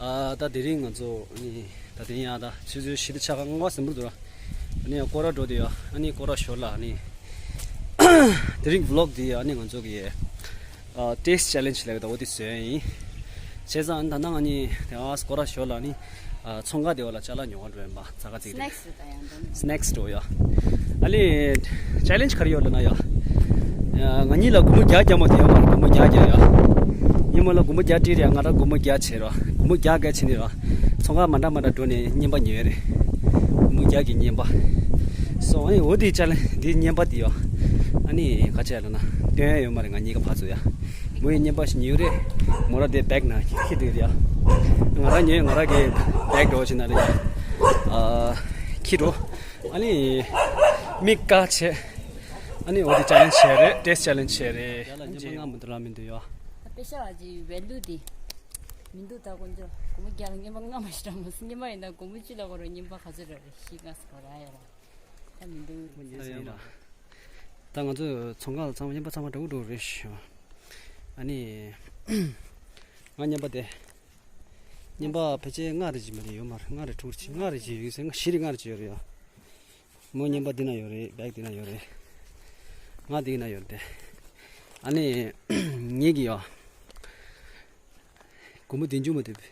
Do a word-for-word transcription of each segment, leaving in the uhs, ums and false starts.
ཨ་ད་དེ་རིང་ང་ཚོ་ཨ་ནི་ད་དེ་ཡང་ད་ཆུ་ཚོད་བཞི་དང་ཕྱེད་ཀ་ལྔ་པ་ཟིན་པ་འདུག་ར། ཨ་ནི་སྐོར་ར་འགྲོ་དུས་ཡ་ཨ་ནི་སྐོར་ར་ཞོར་ལ་ཨ་ནི་དེ་རིང་ཝི་ལོག་འདི་ཨ་ནི་ང་ཚོ་གི་ཨ་ཊེ་སི་ཊི་ཆེ་ལེན་ཇི་ལབ་ཀྱི་འདུག་འོ་དེ་བཟོས་ཡིན། བྱས་ཙང་ཨ་ནི་ད་ནང་ཨ་ནི་དེ་ཨ་སྐོར་ར་ཞོར་ལ་ཨ་ནི་ཨ་ཚོང་ཁང་དེ་བ་ལ་ཅ་ལག་ཉོ་བར་འགྲོ་ཡིན་པ་ཙག་ཙིག་རེད། སི་ནེག་སི་རེད་ད་ཡང་འགྲོ་ནི། སི་ནེག་སི་འགྲོ་ཡ། ཨ་ལེ། ཆེ་ལེན་ཇི་ག་རེ་ཡོད་ལབ་ན་ཡ། ཡ་ང་གཉིས་ལ་སྒོར་མོ་བརྒྱ་བརྒྱ་མ་དེ་ཡོད་མ་རེད། སྒོར་མོ་བརྒྱ་བརྒྱ་ཡ། ཉིན་མོ་ལ་སྒོར་མོ་བརྒྱ་སྤྲད་རེད་ཡ། ང་རང་སྒོར་མོ་བརྒྱ་བྱེད་རོགས། སྒོར་མོ་བརྒྱ་བརྒྱ་བྱེད་ནི་རོགས། ཚོང་ཁང་མ་འདྲ་མ་འདྲ་འགྲོ་ནས་རྔན་པ་ཉོས་རེད། སྒོར་མོ་བརྒྱ་གི་རྔན་པ། སོ་ཨ་ནི་འོ་དེ་ཆེ་ལེན་ཇི་དེ་རྔན་པ་དེ་ཡོད། ཨ་ནི་ག་ཆེ་ལབ་ན་སྟོན་ཡ་ཡོད་མ་རེད། ང་གཉིས་ཀ་ཕར་ཚུར་ཡ། མོ་ཡི་རྔན་པ་ཞིག་ཉོས་རེད། མོ་ར་དེ་བེག་ནང་ཁྱེར་འགྲོ་རེད་ཡ། ང་རང་ཉོས་ང་རང་གི་བེག་འགྲོ་བྱེད་ན་རེད་ཡ། ཨ་ཁྱེར་འགྲོ། ཨ་ནི་མི་དཀའ་ཆེ། ཨ་ནི་འོ་དེ་ཆེ་ལེན་ཇི་བྱས་རེད། ཊེ་སི་ཊི་ཆེ་ལེན་ཇི་བྱས་རེད། ཡ་ལ་ཉི་མ་ང་མི་འདུག་ལ་མི་འདུག་ཡོ། ད་པེ་ཤ་ཨ་ཅི་ཝེ་ལུ་དེ་མི་འདུག་ད་དཀོན་མཆོག་སྒོར་མོ་བརྒྱ་ལ་རྔན་པ་ལྔ་མ་ཞིག་རག་མ་སོང་། རྔན་པ་ཡིན་ན་སྒོར་མོ་གཅིག་ལ་དགོས་རེད། རྔན་པ་ག་ཚོད་རག་རེད། བཞི་ལྔ་ཟེར་གོ་ར་ཡོད་ར། ད་མི་འདུག་ད་ཡོད་ར། ད་ང་ཚོ་ཚོང་ཁང་ལ་ཚང་མ་རྔན་པ་ཚང་མ་འདྲ་བོ་འདྲ་བོ་རེད་ཤག་ཨ་ནི་ང་རྔན་པ་དེ། རྔན་པ་ཕལ་ཆེར་ལྔ་རེ་ཅིག་མ་གཏོགས་ཡོད་མ་རེད། ལྔ་རེ་དྲུག་རེ་ཅིག་ལྔ་རེ་ཅིག་ཡོད་ཟེར། ལྔ་བཞི་རེ་ལྔ་རེ་ཅིག་ཡོད་རེད་ཡ། མོ་རྔན་པ་འདི་ན་ཡོད་རེད། བེག་འདི་ན་ཡོད་རེད། ང་འདི་ན་ཡོད་རེད། ཨ་ནི་ངེད་ཀྱི་ཡ། སྒོར་མོ་བདུན་ཅུ་མ་ཐེབས།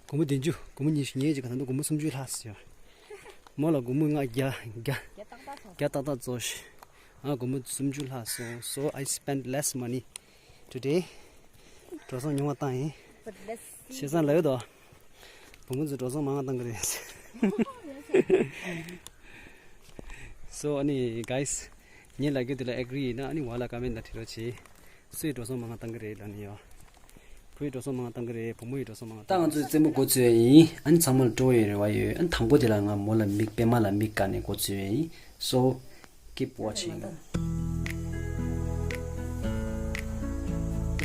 སྒོར་མོ་བདུན་ཅུ། སྒོར་མོ་ཉི་ཤུ་ཉེ་ཅིག་ག་ད་འདུག་སྒོར་མོ་སུམ་ཅུ་ལྷག་ཟེར། མོ་ལ་སྒོར་མོ་ལྔ་བརྒྱ་བརྒྱ་བརྒྱ་ཏག་ཏག་བཙོ་ཤི། ང་སྒོར་མོ་སུམ་ཅུ་ལྷག་སོང་། So I spend less money today. འགྲོ་སོང་ཉུང་བ་བཏང་ཡིན། བྱས་ཙང་ལབ་ཡོད་དོ། བུ་མོ་ཚོས་འགྲོ་སོང་མང་བ་བཏང་གི་རེད། So ཨ་ནི་guys ངས་ལབ་རྒྱུ་དེ་ལ་ཨེག་རི་ཡིན་ན་ཨ་ནི་བ་ལ་ཀ་མེན་ཊི་ལ་བྲིས་རོགས་བྱེད། སུ་ཡིས་འགྲོ་སོང་མང་བ་བཏང་གི་རེད་ལབ་ནི་ཡོད། བུ་ཡིས་འགྲོ་སོང་མང་བ་བཏང་གི་རེད། བུ་མོ་ཡིས་འགྲོ་སོང་མང་བ་བཏང་། ད་ང་ཚོས་རྩེད་མོ་འགོ་ཚུགས་ཡ་ཡིན། ཨ་ནི་ཚང་མ་ལ་སྤྲོ་བའི་རེ་བ་ཡོད། ཨ་ནི་དང་པོ་དེ་ལ་ང་མོ་ལ་མིག་པད་མ་ལ་མིག་བཀར་ནས་འགོ་ཚུགས་ཡ་ཡིན། So keep watching.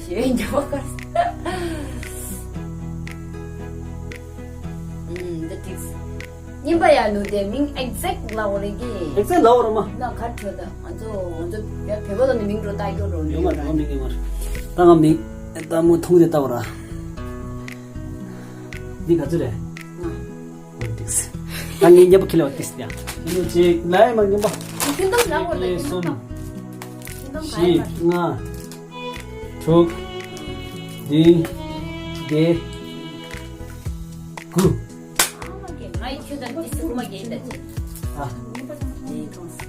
ཞེས་འཇོག་པ་དཀར། ཨུམ། འདི་ཏིག་རྔན་པ་ཡར་ནུ་དེ་མིང་ཨེག་ཟེག་ལབ་དགོས་རེད་གི། ཨེག་ཟེག་ལབ་དགོས་རེད་མ། ན་ག་ཁྱོད་ད་ང་ཚོ་ང་ཚོ་ཡ་བོད་པ་ལ་ནི་མིང་འགྲོ་ལྟ་སྐྱོ་འགྲོ་ཡོད་མ་རེད། ང་མིང་ཡོད་མ་རེད། ད་ང་མིང་ད་མོ་མཐོང་དེ་ལྟ་བ་ར། འདི་ག་ཚོད་རེད། ང་། ཨོ་ཏིག་ད་ངས་རྔན་པ་ཁྱེར་ལ་བ་ཏིག་ཡ། ཁྱེར་ལ་ཅིག་ལ་ཡ་མ་རྔན་པ། ཁྱེར་དང་ལ་བོར་ད་ཁྱེར་དང་། ཁྱེར་དང་ག་ཡ་མ། བཞི་ལྔ། དྲུག་བདུན། བརྒྱད། དགུ། ཨ་མ་གེ་ང་ཡི་ཁྱོད་དང་ཏི་སི་ཀུ་མ་གེ་ཡིན་ད་ཅི། ཨ།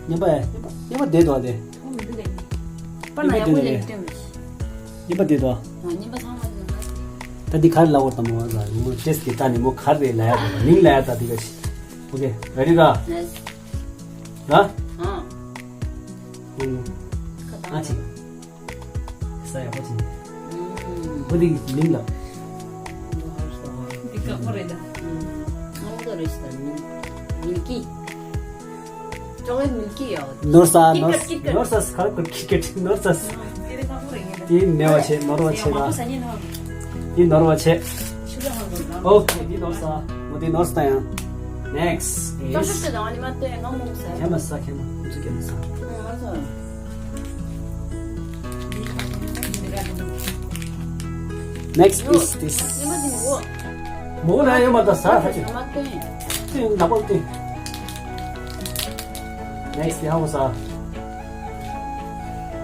རྔན་པ་ཡ་རྔན་པ་རྔན་པ་བསྡད་འདུག་ཨ་དེ། པ་ན་ཡག་པོ་ལས་སྟོན་མི་ཤེས། རྔན་པ་བསྡད་འདུག་ཨ། རྔན་པ་ཚང་མ་ཡོད་ན། ད་འདི་ག་རེ་ལབ་དགོས་དང་མོ་ལ་མོ་ཏེ་སི་ཊི་གི་ལྟ་ནས་མོ་ག་རེ་ལབ་ཡ་དགོས་མིང་ལབ་ཡ་ད་འདི་ག་ཞིག་ཨོ་ཁེ་རེ་ཌི་ར། ལ། ཨ། ཨ་ཅིག་ས་ཡག་པོ་ཅིག་ཨོ་དེ་གི་མིང་ལ། འདི་ཀ་ཀོ་རེད་ད། ཨང་ཀོ་རེད་ད། མིལ་ཀི། ཅོག་ལེ་མིལ་ཀི་ཡོད། ནོར་ས་ནོར་ནོར་ས་ཁར་ཁར་ཁི་ཀེ་ནོར་ས། དེ་ནོར་བ་ཆེ་ནོར་བ་ཆེ་ད། དེ་ནོར་བ་ཆེ། ཨོ་ཁེ་དེ་ནོར་ས། མོ་དེ་ནོར་ས་ཡང་། Next is ཁེ་མ་ས་ཁེ་མ་ཁོ་ཚོ་ཁེ་མ་ས། Next is this. མོ་ན་ཡོད་མ་ད་ས་ཧ་ཅི། ཏིང་ན་པོ་ཏིང་། Next ཡ་ཧོ་ས།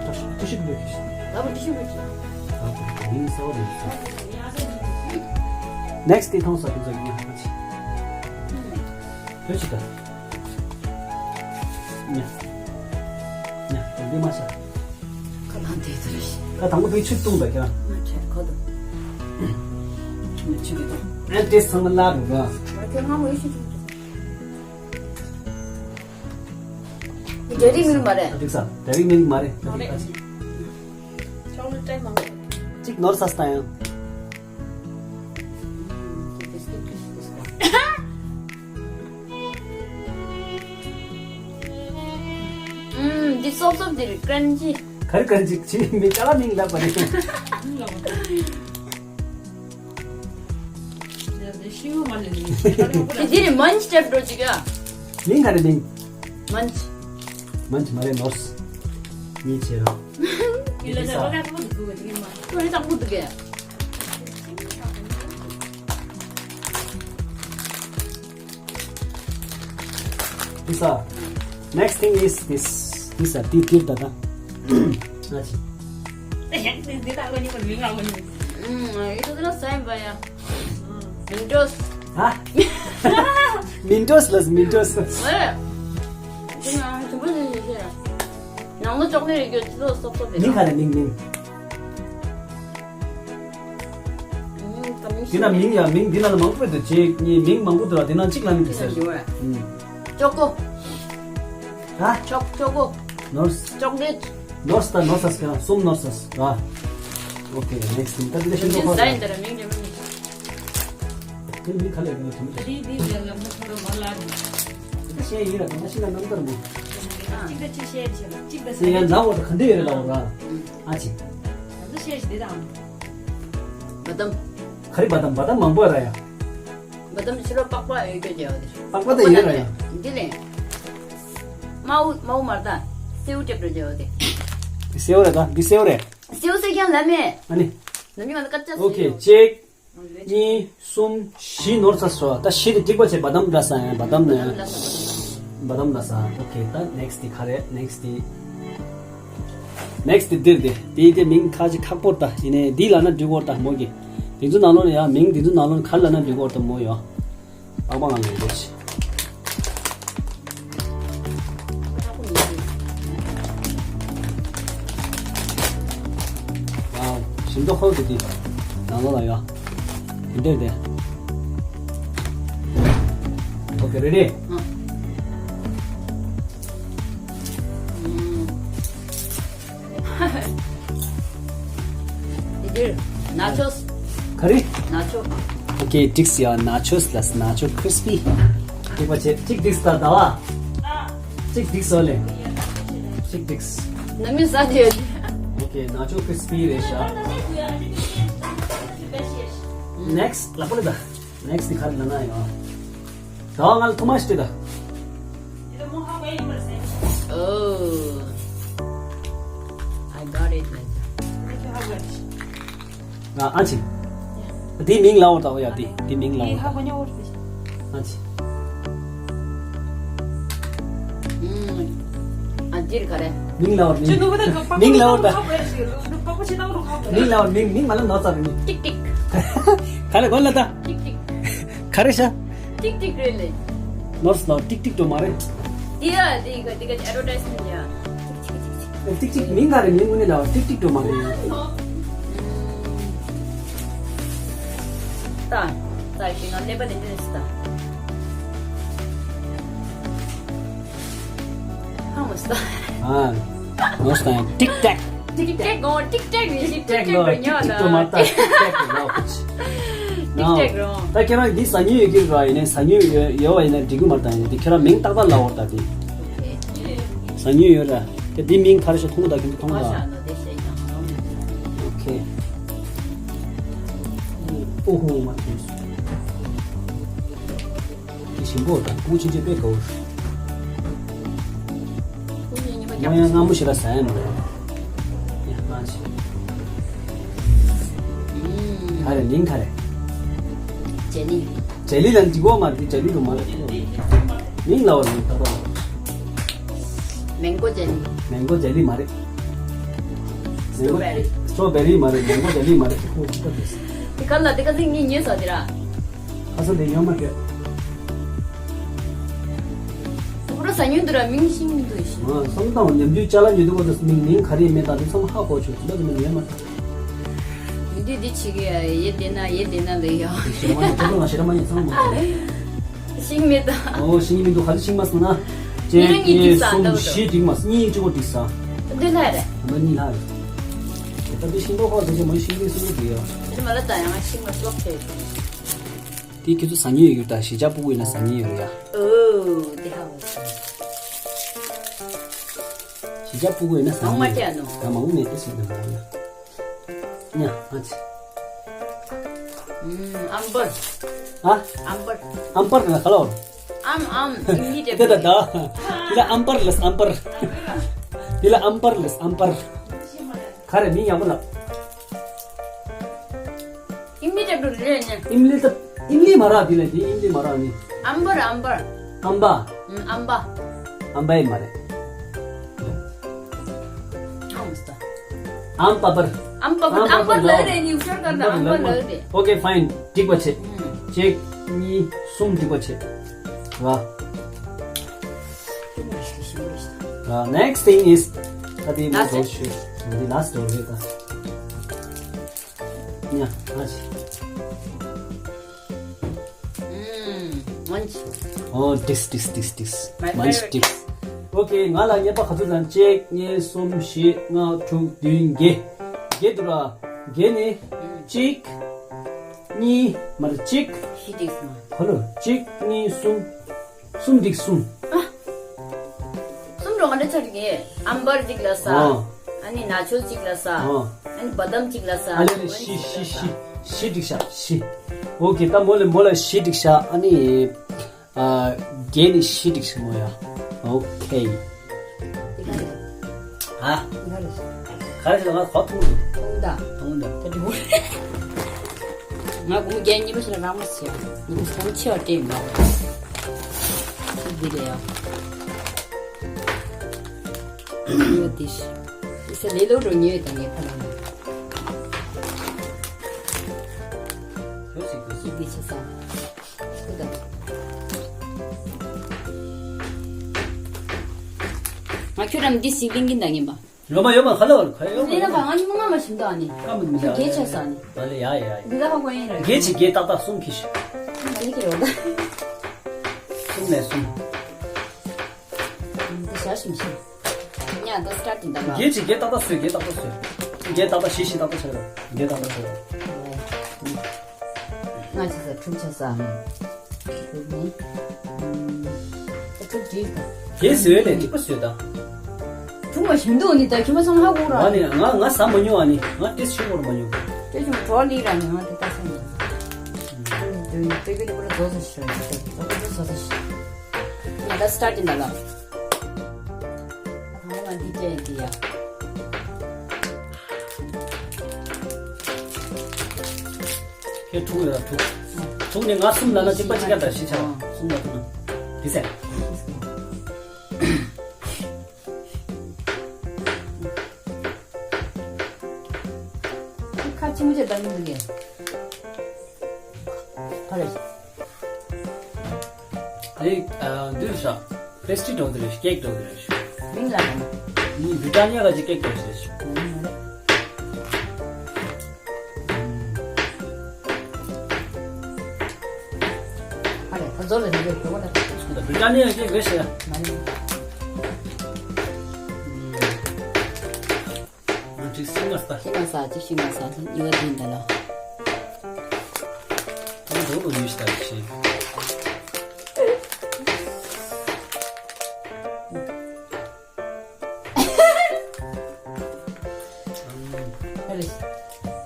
ཏུ་ཤི་ཏུ་ཤི། ད་པོ་ཏུ་ཤི་པུ་ཤི། ད་པོ་ཏིང་ས་བ་རེད། Next དེ་ཐོང་ས་ཁོ་ཚོ་ཡིན་ཧ་ཅི། ཡོད་ཅི་ད། ཉ། ཉ་དེ་མ་ཤ། ཁ་ལང་དེ་ཚོ་རེད། ད་དང་པོ་དེ་ཆུ་བཏུང་ད་ཀྱང་། ང་ཆེ་ཁོ་ད། ང་ཆུ་གི་ད། ཨན་ཏེ་ཚང་མ་ལ་རུ་ག་ང་ཁྱོད་ང་མོ་ཡོད་ཤི་ཆུ། འདི་ཌེ་རི་མིལ་མ་རེད། ཨ་ཏིག་ས་ཌེ་རི་མིལ་མ་རེད། ཨ་ཏིག་ཨ་ཅི། ཅོག་ལེ་ཊི་མ་རེད། གཅིག་ནོར་ས་སྟ་ཡང་། ཨུམ། འདི་སོབ་སོབ་འདི་རེད། ཀྲན་ཅི། ག་རེ་ཀྲན་ཅི་ཅི་མི་ཅ་ལ་མིང་ལབ་པ་རེད། འདི་རེད། མན་ཆི་ཊེབ་འགྲོ་ཅིག་ཡ། མིང་ག་རེ་མིང་། མན་ཆི། མན་ཆི་མ་རེད་ནོར་སི། མིང་ཆེ་ར། ཡི་ལ་ཟ་བ་ལ་ཁོ་འདུག་གི་མ། ཁོ་རེ་ཙག་པོ་འདུག་གི། This, uh, next thing is this. This, uh, ཏི་ཏིར་ད་ད། ཨ་ཅི། འདི་འདི་ད་གོ་ནི་གོ་མིང་ང་གོ་ནི། ཨུམ། ཨི་ཏོ་ཏི་ལ་སའིན་བ་ཡ། མིན་ཏོས། ཧ། མིན་ཏོས་ལ་མིན་ཏོས། ཨེ། འདི་ང་དུམ་བུ་ཞིག་ཞིག་ནང་ལ་ཅོག་ལེ་རིགས་ཡོད་ཅི་ལོ་སོབ་སོབ་དེ། མིང་ག་རེ་མིང་མིང་། འདི་ན་མིང་ཡ་མིང་འདི་ན་ལ་མང་པོ་འདུག་གཅིག་གཉིས་མིང་མང་པོ་འདུག་ལ་འདི་ན་གཅིག་ལ་མིང་དེ་ཟེར། ཨུམ། ཅོ་ཀོ། ཧ། ཅོག་ཅོ་ཀོ། ནོར་སི། ཅོག་ལེཊ། ནོར་སི་དང་ནོར་སི་ཟེར་གསུམ་ནོར་སི་ར། ཨོ་ཁེ། ནེག་སི་ཏིང་ད་འདི་ལ་ཤིན་ཏུ་ཁོ་ཟ་ཡིན་ད་ར་མིང་རེ་མིང་། དེ་མིང་ག་ལས་ག་ལ་ཐོན་ད་རེད། འདི་འདི་ལ་ལམ་ཁ་ཁོ་ར་མ་ལ་རེད། ད་ཤེས་ཡིན་ར་ད་ང་ཤི་ན་རྣམ་ཐར་མོ། གཅིག་ད་ཅི་ཤེས་ཤེས་གཅིག་ད་ཟ་ཡིན་ལ་འོ་ད་ག་འདི་ཡོད་རེད་ལ་འོ་ར། ཨ་ཅི། ང་ཚོ་ཤེས་ཤེས་འདི་དང་། བ་དམ། ག་རེ་བ་དམ། བ་དམ་མང་པོ་ར་ཡ། བ་དམ་ཕྱི་ལོ་པགས་པ་ཡོད་རྒྱུ་བྱས་པ་དེ། པགས་པ་དེ་ཡོད་ར་ཡ། འདི་ལས། མའུ་མའུ་མར་ད། སེའུ་ལྟེབ་འགྲོ་བྱས་པ་དེ། འདི་སེའུ་རེད་ད། འདི་སེའུ་རེད། སེའུ་ཟེར་ཀྱང་ལ་མེད། ཨ་ནི། ནམ་རྒྱུན་ང་ཚོ་སྐད་ཆ་ཨོ་ཁེ། ཟེར་གཅིག་གཉིས། གསུམ། བཞི་ནོར་ཚ་སོ། ད་བཞི་དེ་གཅིག་པ་བྱས་བ་དམ་འདྲ་ས་ཡང་བ་དམ་ནས། བ་དམ་འདྲ་ས། ཨོ་ཁེ། ད་ནེག་སི་ཏི་ག་རེ་ནེག་སི་ཏི། ནེག་སི་ཏི་འདིར་དེ། དེའི་དེ་མིང་ཁ་ཅིག་ཁག་པོ་ད་ཡིན་ནའི་འདི་ལ་ན་འགྲིག་གོ་ད་མོ་གི། དེ་ཚོ་ནང་ལོགས་ནས་ཡང་མིང་དེ་ཚོ་ནང་ལོགས་ནས་ག་རེ་ལ་ན་འགྲིག་གོ་ད་མོ་ཡོ། པགས་པ་ང་ལ་འགོ་ཆེ། ཝའོ། ཞིམ་མདོག་ཁོག་དེ་དེ། ནང་ལོགས་ལ་ཡོ། དེ་འདྲ་དེ། ཨོ་ཁེ། རེ་ཌི། ཨ། ཨུམ། འདིར་ན་ཆོས། ག་རེ། ན་ཆོ། ཨོ་ཁེ། ཏིག་སི་ཡ་ན་ཆོས་ལ་ན་ཆོ་ཁྲིས་པི། ཏིག་པ་ཆེ་ཏིག་ཏིག་སྟ་ཟླ་བ། ཏིག་ཏིག་སོ་ལེ། ཏིག་ཏིག་ནམ་ཡིན་ས་དེ། ཨོ་ཁེ། ན་ཆོ་ཁྲིས་པི་རེད་ཤག་ནེག་སི་ལ་པོ་ལེ་ད། ནེག་སི་ཏི་ག་རེ་ལ་ན་ཡོ། ད་ང་ལ་ཐུ་མ་ཤི་ཏི་ད། Oh, I got it. ང་ཨ་ཅི། དེ་མིང་ལ་འོ་ད་འོ་ཡ་དེ་དེ་མིང་ལ་འོ་ད། ཨ་ཅི། ཨ་འདིར་ག་རེ། མིང་ལ་འོ་མིང་། མིང་ལ་འོ་ད། མིང་ལ་འོ་མིང་མིང་མ་ལ་ནོར་ཙམ་མིང་། ཏིག་ཏིག་ག་རེ་གོ་ལ་ད། ཏིག་ཏིག་ག་རེ་ཤ། ཏིག་ཏིག་རེད་ལེ། ནོར་སི་ལ་ཏིག་ཏིག་ཏོ་མ་རེད། འདི་ཡ་འདི་ག་འདི་ག་ཨེ་ཌ་ཝར་ཊའི་སི་མེན་ཊི་ཡ། ཏིག་ཏིག་མིང་ག་རེ་མིང་ངོ་ནས་ལ་ཏིག་ཏིག་ཏོ་མ་རེད། ད་ད་ཡིན་ན་ཀླད་པ་དེ་འདྲ་ཞིག་ད། ཧ་མ་སྟ། ཨ། ནོར་སི་ཏིག་ཏེག། ཏིག་ཏེག་གོ། ཏིག་ཏེག་ནི་ཞིག་ཏིག་ཏེག་གོ་ཉོ་ན། ཏིག་ཏོ་མ་ཏ་ཏིག་ཏེག་གོ་ལ་ཁུ་ཆི། ཏིག་ཏེག་རོ། ད་ཁྱེད་རང་འདི་ཟ་ཉེ་ཡོད་ཀྱི་ར། ཡིན་ནའི་ཟ་ཉེ་ཡོད་ཡོད་བ་ཡིན་ན་འགྲིག་གི་མ་རེད། ད་ཡིན་ན་འདི་ཁྱེད་རང་མིང་ཏག་ཏག་ལབ་འོ་ད་འདི། ཟ་ཉེ་ཡོད་ར། དེ་འདི་མིང་ག་རེ་ཤོག་མཐོང་གོ་ད་ཁྱེད་ཚོ་མཐོང་གོ་ད། ཨོ་ཁེ། ཨོ་ཧོ་མ་ཐུས། དེ་ཞིམ་པོ་དང་ཀུ་ཆེན་ཆེ་དཔེ་གོ། ཀུ་ཆེན་ཉི་མ་མ་ཡང་སྔ་མོ་ཞིག་ལ་ཟ་ཡ་མ་རེད། ཡ་མ་ཆེ། ག་རེ་མིང་ག་རེ། ཇེ་ལི། ཇེ་ལི་ལ་འགྲིག་གོ་མ་རེད། ཇེ་ལི་རུ་མ་རེད། མིང་ལ་བར་མིང་ཏག་ཏག་ལ། མེང་གོ་ཇེ་ལི། མེང་གོ་ཇེ་ལི་མ་རེད། མེང་གོ་སི་ཊོ་བེ་རི། སི་ཊོ་བེ་རི་མ་རེད། མེང་གོ་ཇེ་ལི་མ་རེད། ཁོ་ཅི་ལྟ་དེ། དེ་ག་ལ་དེ་ག་ཚིག་ངས་ཉོས་ས་དེ་ར། ཁ་སང་དེ་ཉོ་མ་སྤྲད། ཁོ་ར་ཟ་ཉོན་དུ་ར་མིང་ཤིང་མི་འདུག་ཤི། ང་བསམ་སྟངས་ཉམས་རྒྱུ་ཅ་ལག་ཉོ་དུས་གོ་དེ་མིང་མིང་ག་རེ་མེད་ད་དེ་ཚང་མ་ཧ་གོ་ཆོག་དེ་འདྲ་དེ་མིན་ཉོ་མ་སྤྲད། མི་འདུག་འདི་ཆི་གི་ཡེ་དེ་ན་ཡེ་དེ་ན་ལེ་ཡ། ཞེ་མ་ཉོ་ཁོ་ཚོ་ང་ཞེ་མ་ཉོ་ཚང་མ། ཤིང་མེད་ད། ཨོ་ཤིང་མི་འདུག་ག་ཚོད་ཤིང་མ་སོང་ན། གཅིག་ངའི་གཉིས་གཉིས་གསུམ་བཞི་འགྲིག་མ་སོང་། གཉིས་གཅིག་པོ་འགྲིག་ས། འདི་ལྷ་རེད། ང་གཉིས་ལྷ་རེད། ད་འདི་ཤིང་ཏོག་ཁོག་དེ་ཆེ་མོ་ཤིང་གི་སུ་འདུག་ཡ། འདི་མ་ལ་ད་ཡང་ཤིང་མ་སོགས་ཐེ། དེ་ཁྱེད་ཚོ་ཟ་ཉེ་ཡོད་ད། གཞིས་ཆགས་སྤུ་གུ་ཡིན་ན་ཟ་ཉེ་ཡོད་ཡ། ཨོ་དེ་ཧ་གོ་སོང་། གཞིས་ཆགས་སྤུ་གུ་ཡིན་ན་ཟ་ཉེ་ཡོད། ད་མང་པོ་མེད་དེ་སུ་འདུག་མ་ཡ། ཉ་ཨ་ཅི། ཨམ་པར། ཨ། ཨམ་པར། ཨམ་པར་ལ་ཁ་ལོ། ཨམ་ཨམ་ཨིང་ལི་ཏེ་ད་ད། དེ་ལ་ཨམ་པར་ལ་ཨམ་པར། དེ་ལ་ཨམ་པར་ལ་ཨམ་པར། ག་རེ་མིང་ཡག་པོ་ལབ། ཨིང་ལི་ཏེ་ཏུ་རེ་ནི། ཨིང་ལི་ཏེ་ཨིང་ལི་མ་ར་དེ་ལ་དེ་ཨིང་ལི་མ་ར་ནི། ཨམ་པར་ཨམ་པར། ཨམ་པ། ཨམ་པ། ཨམ་པ་ཡིན་མ་རེད། ཨམ་པ་པར། ཨམ་པ་པར། ཨམ་པ་པར། ཨམ་པ་པར་ལབ་རེད། ཉིག་ཤར་ག་ན་ཨམ་པ་ལབ་རེད། Okay, fine. འགྲིག་པ་བྱེད། གཅིག་གཉིས། གསུམ། འགྲིག་པ་བྱེད། ར། ར། Next thing is, ད་དེ་མོ་འགྲོ་ཞུ། འདི་last འགྲོ་རེད་ད། ཉ། ཨ་ཅི། ཨོ། this this this this. My favorite. Okay, ང་ལ་རྔན་པ་ག་ཚོད་དང་། གཅིག་གཉིས། གསུམ། བཞི། ལྔ། དྲུག་བདུན། བརྒྱད། བརྒྱད་འདུག་ར། བརྒྱད་ནི། གཅིག་གཉིས། མར་གཅིག་བཞི་འགྲིག་སོང་། ཧ་ལོ། གཅིག་གཉིས། གསུམ། གསུམ་འགྲིག་གསུམ། གསུམ་འགྲོ་ག་འདྲ་ཆགས་ཀྱི། ཨམ་པར་གཅིག་ལ་ས། ཨོ། ཨ་ནི་ན་ཆོལ་གཅིག་ལ་ས། ཨོ། ཨ་ནི་བ་དམ་གཅིག་ལ་ས། ཨ་ལེ་ལེ། བཞི་བཞི་བཞི། བཞི་འགྲིག་ཤག་བཞི། Okay, ད་མོ་ལེ་མོ་ལ་བཞི་འགྲིག་ཤག་ཨ་ནི། ཨ། བརྒྱད་ནི་བཞི་འགྲིག་ཤག་མོ་ཡ། Okay. ཨ། ག་རེ་ཟེར། ང་གོ་ཐུང་། ཐུང་ད། ཐུང་ད། ད་དུ། ང་གོ་བརྒྱད་གཉིས་པ་ཞིག་ལ་རང་མ་ཟེར། ངས་ཐུང་ཆེ་བ་སྤྲད་མ། འདི་རེད་ཡ། འདི་ཤི། འདི་ས་ལེ་ལོ་རོ་ཉོས་དང་ངས་ཕ་ལ། འདི་ཆ་ས། ང་ཁྱོད་རང་འདི་ཞིག་གླིང་གིན་ད་ངན་པ། ཡོད་མ་ཡོད་མ། ཁ་ལོ་ཁ་ཡོད་མ། ལེ་ན་བ་ང་ཉི་མ་ང་མ་ཞིམ་དོ་ཨ་ནི། ཀ་མི་མི་ལ། གེ་ཆ་ས་ནི། ཨ་ལེ་ཡ་ཡ་ཡ། འདི་ལ་ཧ་གོ་ཡིན་ར། གེ་ཆི་གེ་ཏག་ཏག་གསུམ་ཁི་ཤི། གེ་ཁི་རོ་ད། གསུམ་ནས་གསུམ། འདི་ཤ་ཞིམ་ཞིམ། ཉ་ད་སི་ཊར་ཊིང་ད་ལ། གེ་ཆི་གེ་ཏག་ཏག་སོས། གེ་ཏག་ཏག་སོས། གེ་ཏག་ཏག་ཤི་ཤི་ཏག་ཏག་ཆ་རོ། གེ་ཏག་ཏག་སོས། ལྔ་ཆ་ས། དྲུག་ཆ་ས། དྲུག་ནི། ད་དྲུག་བྲིས་ད། དེ་བཟོས་ལས་འགྲིག་པ་བཟོས་ད། དྲུག་མ་ཞིམ་འདུག་ནི་ད་ཁྱོད་མ་སོང་ཧ་གོ་ར། ང་ནི་ང་ང་ཟ་མ་མྱོང་ཨ་ནི། ང་ཏེ་ཤི་བོར་མ་མྱོང་། ཏེ་ཤི་བོར་ལི་ར་ནི་ང་ཏེ་ད་སོང་། ཨ་ནི་དུ་ནི་ཏེ་གི་ནི་པོ་ར་ཛོ་ཟ་ཤི་ར་ནི་ཏེ་ཛོ་ཟ་ཤི། ང་ད་སི་ཊར་ཊིང་ད་ལ། ང་ང་འདི་ཅན་འདི་ཡ། ཁྱེད་དྲུག་ཡོད་ལ་དྲུག་དྲུག་ནས་ང་གསུམ་ལ་ན་གཅིག་པ་གཅིག་ཀ་དང་བཞི་ཆགས། གསུམ་ལ་དྲུག་ན་དེ་ཟེར། ཁ་ཆེ་མོ་ཆེ་བཏང་གི་འདུག་གས། ག་རེ། ཨེ། ཨ། འདི་རེད་ཤག་པེ་སི་ཊི་རི་འགྲོ་གི་རེད། ཀེག་འགྲོ་གི་རེད། མིང་ལ་རང་། ནི་བི་ཏྲ་ནི་ཡ་ག་ཅིག་ཀེག་འགྲོ་གི་རེད་ཤག་ཨ་རེ། ད་ཛོ་ལ་ནི་རེད་འགྲོ་གི་རེད། བི་ཏྲ་ནི་ཡ་ཀེག་རེད་ཤག་མ་རེད། ང་ཅིག་ཤིང་མ་ས། ཤིང་མ་ས་ཅིག་ཤིང་མ་ས་ཅིག་ཡོད་དེ་འདི་ལ། ང་འགྲོ་དགོས་ཡོད་ཤི་ད་ཤི།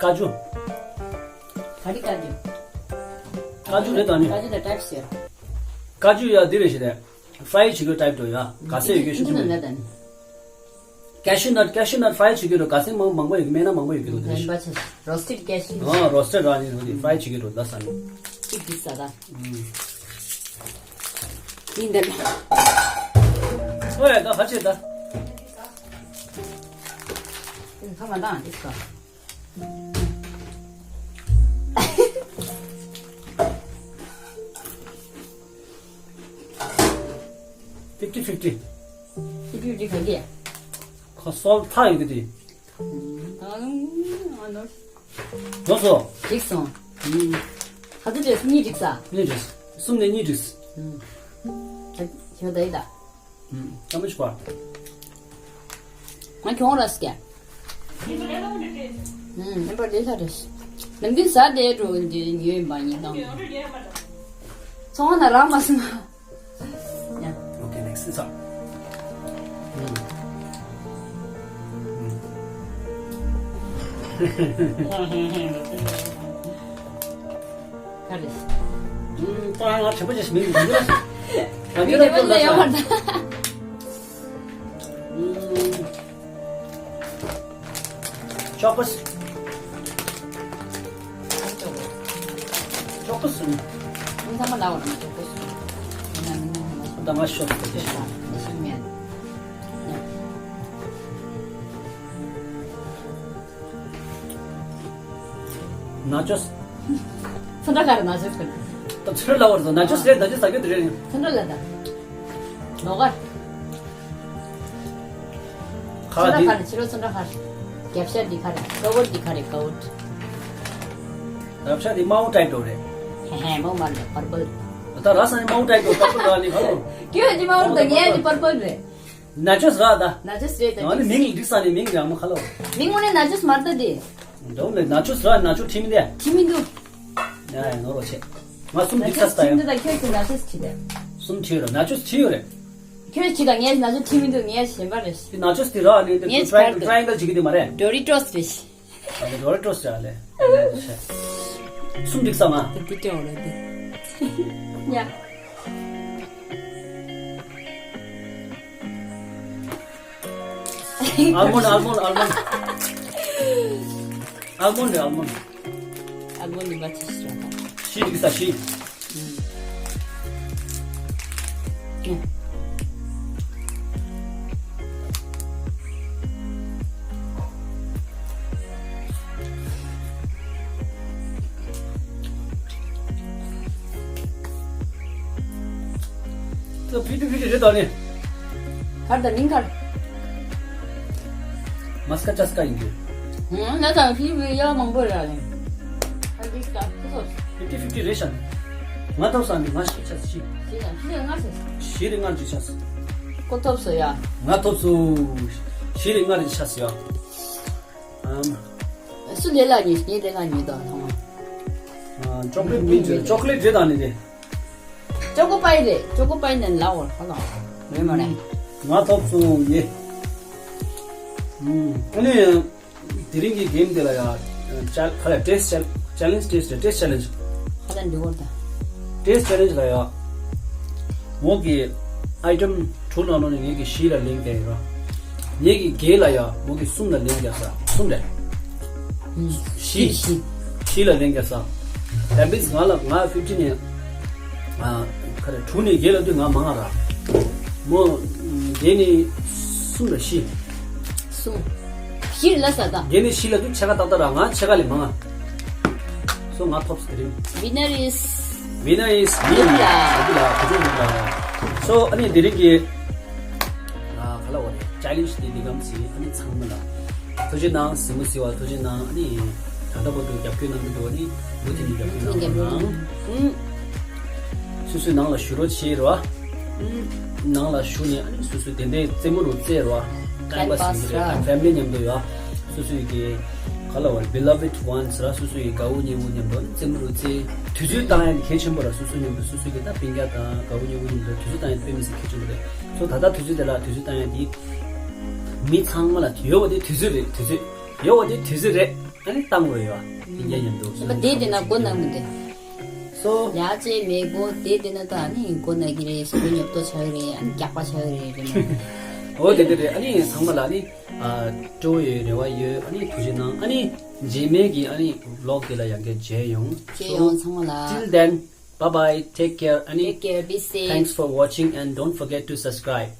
ཀ་ཅུ། ག་རེ་ཀ་ཅུ། ཀ་ཅུ་རེད་ད་ནི། ཀ་ཅུ་ད་ཊའིབ་ཟེར། ཀ་ཅུ་ཡ་འདི་རེད་ཤི་རེད། ཕ་རའི་བྱེད་རྒྱུ་ཊའིབ་འགྲོ་ཡ། ག་ཚད་ཡོད་རྒྱུ་ཤོག་གུ་ནང་ལ་ད་ནི། ཀེ་ཤུ་ནཊ། ཀེ་ཤུ་ནཊ་ཕ་རའི་བྱེད་རྒྱུ་འགྲོ། ག་ཚད་མང་མང་པོ་ཡོད་ཀྱི་མེད་ན་མང་པོ་ཡོད་ཀྱི་འདུག་དེ་རེད། རོ་སི་ཊེཌ་ཀེ་ཤུ། ཨ། རོ་སི་ཊེཌ་ར་ནི་འདུག་དེ་ཕ་རའི་བྱེད་རྒྱུ་འགྲོ་ད་ས་ནི། གཅིག་གིས་ས་ད། ཨུམ། ཡིན་ད་ལ། ཨོ་ཡ་ད་ཧ་ཆེ་ད། ཁ་མ་དང་དེ་ས། ཕིབ་ཊི་ཕིབ་ཊི། ཕིབ་ཊི་ཕིབ་ཊི་ག་གི། ཁོ་སོལ་ཐག་ཡོད་གི་དེ། ཨང་། ཨ་ནོར། ལོ་སོ། འགྲིག་སོང་། ཨང་། ག་ཚོད་འགྲིག་གཉིས་འགྲིག་ས། གཉིས་འགྲིག་གསུམ་ནས་གཉིས་འགྲིག་ཨང་། ད་ཁྱོད་ད་ཡི་ད། ཨང་། ཀ་མ་ཤི་པ། ང་གྱོང་ར་སྐྱ། ཨང་། ཨེ་པ་ལེ་ལ་རེ། ནམ་རྒྱུན་ཟ་བསྡད་འགྲོ་འདི་ཉོས་ཡིན་པ་ཉིན་དང་། ཚོང་ན་རག་མ་སོང་། ཡ། Okay, next is up. ཨང་། ཨང་། ག་རེ། ཨུམ། ད་ང་དྲི་བ་ཅི་ཞིག་མིན་འདུག་ལ། ང་མི་དྲི་བ་ཅི་ཡོང་བར་ད། ཨུམ། ཅོག་པ། ཅོག་པ་སུ། ཨུམ། ཚང་མ་ལ་བར་ན་ཅོག་པ་སུ། ཡིན་ན་མིན་ན་ཧ་མ་སུ། ད་ང་ཤོག་ཏུ་ཅི་ཤོག་ན་ཤོག་མེད། ན་ཅོས། ཚོན་ཁྲ་ག་རེ་ན་ཅོས་ག་རེ། ད་ཚོན་ཁྲ་ལ་བར་དུ་ན་ཅོས་རེད། ན་ཅོས་ཟ་རྒྱུ་དེ་རེད། ཚོན་ཁྲ་ལ་ད། ནོ་གར། ཁ་ཚོན་ཁྲ་འདི། ག་རེ་ཕྱི་རོལ་ཚོན་ཁྲ་ག་རེ། རྒྱབ་ཤ་འདི་ག་རེ། ཀ་བོར་འདི་ག་རེ། ཀ་བོར། རྒྱབ་ཤ་འདི་དམར་པོ་ཏའིབ་འདྲ་རེད། ཧེ་ཧེ་མོ་མ་རེད། པར་པལ། ད་ར་ས་ནི་དམར་པོ་ཏའིབ་འདྲ། པར་པལ་ར་ནི་ག་རེ། ཁྱོད་ཀྱི་དམར་པོ་དང་ངའི་ཀྱི་པར་པལ་རེད། ན་ཅོས་ར་ད། ན་ཅོས་རེད་ད། ཨ་ནི་མིང་འདི་ས་ནི་མིང་རེད། ཨ་མ་ཁ་ལོ། མིང་ངོ་ནས་ན་ཅོས་མ་རེད་ད་དེ། འདྲ་ལེ། ན་ཅོས་ར། ན་ཅོས་ཁྲིད་མི་འདུག་ཁྲིད་མི་འདུག་ཡ་ཡ་ནོར་བ་ཆེ། ང་གསུམ་ན་འགྲིག་ཅོས་ས་ཁྲིད་མི་ཡ། འདུག་ད་ཁྱོད་ཀྱི་ན་ཅོས་ཁྲིད་དེ། གསུམ་ཁྲིད་ཡོད་རེད། ན་ཅོས་ཁྲིད་ཡོད་རེད། ཁྱོད་ཁྲིད་ད། ངས་ན་ཅོས་ཁྲིད་མི་འདུག་ངས་གཞན་པ་རེད། དེ་ན་ཅོས་དེ་ར་ནི་དེ་ངས་ཁྲི་ཨེང་གལ་ཁྲི་ཨེང་གལ་བྱེད་ཀྱི་དེ་མ་རེད། ཌོ་རི་ཊོས་རེད། ཨ་ནི་ཌོ་རི་ཊོས་རེད་ཨ་ལེ། གསུམ་འགྲིག་ས་མ། དེ་དེ་ཏྲེ་འོ་རེད་དེ། ཡ། ཨལ་མོན་ཌི། ཨལ་མོན་ཌི། ཨལ་མོན་ཌི། ཨལ་མོན་ཌི་རེད། ཨལ་མོན་ཌི། ཨལ་མོན་ཌི་མ་ཆི་ཤི་ར་ད། ཤི་འགྲིག་ས་ཤི། ཨུམ། ད་ཕི་ཏི་ཕི་ཏི་རེད་ད་ནི། གར་ད་མིང་གར། མ་སྐ་ཅ་སྐ་ཡིན་གྱི། ཧུམ། ང་དང་ཕི་བི་ཡ་མང་པོ་ར་ནི། ཨ་ཏི་སྐ་ཁུ་ཐོབ། ཕི་ཏི་ཕི་ཏི་རེད་ཤག་ང་ཐོབ་ས་ནི་ང་ཤི་ཆ་སི་ཤི། ཤི་ཡ་ཤི་ཡ་ང་སི། ཤི་རི་ང་རི་ཆ་སི། ཁོ་ཐོབ་སོ་ཡ། ང་ཐོབ་སོ། ཤི་རི་ང་རི་ཆ་སི་ཡ། ཨམ། སུ་ལས་ལ་ཉོས་ངས་ལས་ལ་ཉོས་དང་ཐོང་། ཨ། ཅོག་ལེ་ཊི་མིན་ཅོག་ལེ་ཊི་རེད་ད་ནི་དེ། ཅོ་ཀོ་པའི་རེད། ཅོ་ཀོ་པའི་ནང་ལ་འོར་ཧ་ལ་རེད་མ་རེད། ང་ཐོབ་སོང་ཡེ། ཨུམ། ཨ་ནི་དེ་རིང་གི་གེམ་དེ་ལ་ཡ། ཅལ་ཁ་ལ་ཊེ་སི་ཊི་ཅལ་ཅལ་ལེན་ཊེ་སི་ཊི་ཊེ་སི་ཊི་ཅལ་ལེན་ཇི། ཧ་ལ་འདི་འོར་ད། ཊེ་སི་ཊི་ཅལ་ལེན་ཇི་ལ་ཡ། ངོ་གི་ཨའི་ཊེམ་དྲུག་ནང་ནང་ནས་ངེད་ཀྱི་བཞི་ལ་ལེན་གྱི་ཡོད། ངེད་ཀྱི་བརྒྱད་ལ་ཡ་ངོ་གི་གསུམ་ལ་ལེན་རྒྱག་ས་གསུམ་རེད། བཞི། བཞི། བཞི་ལ་ལེན་རྒྱག་ས། That means ང་ལ་ང་ཕིབ་ཊི་ནས། ཨ། ག་རེ་དྲུག་ནས་བརྒྱད་ལ་དུས་ང་མང་ང་ར། མོ། བརྒྱད་ནས་གསུམ་ལ་བཞི། གསུམ། བཞི་ལ་ས་ད། བརྒྱད་ནས་བཞི་ལ་དུས་ཕྱེད་ཀ་ཏག་ཏག་ར། ང་ཕྱེད་ཀ་ལས་མང་ང་། སོ་ང་ཐོབ་སི་དེ་རིང་། Winner is། Winner is me. ཡིན་ལ། ཡིན་ལ། བུ་ཆུང་ཡིན་ལ། སོ་ཨ་ནི་དེ་རིང་གི། ཨ། ག་ལ་བ་རེད། ཅལ་ལེན་ཇི་དེ་འདི་གམ་སི་ཨ་ནི་ཚང་མ་ལ་ཐུགས་རྗེ་གནང་། གཟིགས་མོ་གཟིགས་པ་ཐུགས་རྗེ་གནང་། ཨ་ནི་ད་ལྟ་བར་དུ་རྒྱབ་སྐྱོར་གནང་གི་འདུག་ཨ་ནི་མུ་མཐུད་ནས་རྒྱབ་སྐྱོར་གནང་རོགས་གནང་། ཨུམ། སོ་སོའི་ནང་ལ་བཞུགས་རོགས་བྱེད་རོགས། ཨུམ། ནང་ལ་བཞུགས་ནས་ཨ་ནི་སོ་སོའི་དེ་འདྲའི་རྩེད་མོ་རུ་རྩེད་རོགས། ཊའིམ་པཱ་སི་ཡིན་གྱི་རེད། ཕེ་མི་ལི་མཉམ་དུ་ཡོད། སོ་སོའི་གི་ག་ལ་བ་རེད། Beloved ones ར། སོ་སོའི་གི་དགའ་བོ་ཉེ་བོ་མཉམ་དུ་ཨ་ནི་རྩེད་མོ་རུ་རྩེད། དུས་ཚོད་བཏང་ཡ་ནི་གལ་ཆེན་པོ་ར། སོ་སོ་མཉམ་དུ་སོ་སོའི་གི་ད་སྤུན་ཀྱག་དང་དགའ་བོ་ཉེ་བོ་མཉམ་དུ་དུས་ཚོད་བཏང་ཡ་དཔེ་མི་སྲིད་གལ་ཆེན་པོ་རེད། སོ་ད་ལྟ་དུས་ཚོད་དེ་ལ་དུས་ཚོད་བཏང་ཡ་དེ། མི་ཚང་མ་ལ་ཡོད་པ་དེ་དུས་ཚོད་རེད། དུས་ཚོད་ཡོད་པ་དེ་དུས་ཚོད་རེད། ཨ་ནི་བཏང་དགོས་ཡོད། དེ་འདྲ་མཉམ་དུ་ཡ་ཅེ་མེད་གོ་ནང་མི་འདུག་སོ་ཡ་ཅེ་མེད་གོ་དེ་དེ་ན་ད་ནི་གོ་ན་གི་རེད། སོ་སོ་ཉོབ་ཏོ་ཆགས་ཀྱི་རེད། ཨ་ནི་རྒྱགས་པ་ཆགས་ཀྱི་རེད་རེད་མ། འོ་དེ་དེ་རེད། ཨ་ནི་ཚང་མ་ལ་ནི་ཨ་སྤྲོ་ཡོད་རེ་བ་ཡོད། ཨ་ནི་ཐུགས་རྗེ་གནང་། ཨ་ནི་རྗེས་མའི་གི་ཨ་ནི་བི་ལོག་དེ་ལ་ཡང་བསྐྱར་མཇལ་ཡོང་། མཇལ་ཡོང་ཚང་མ་ལ། Till then, bye bye, take care. ཨ་ནི། Take care, be safe. Thanks for watching and don't forget to subscribe.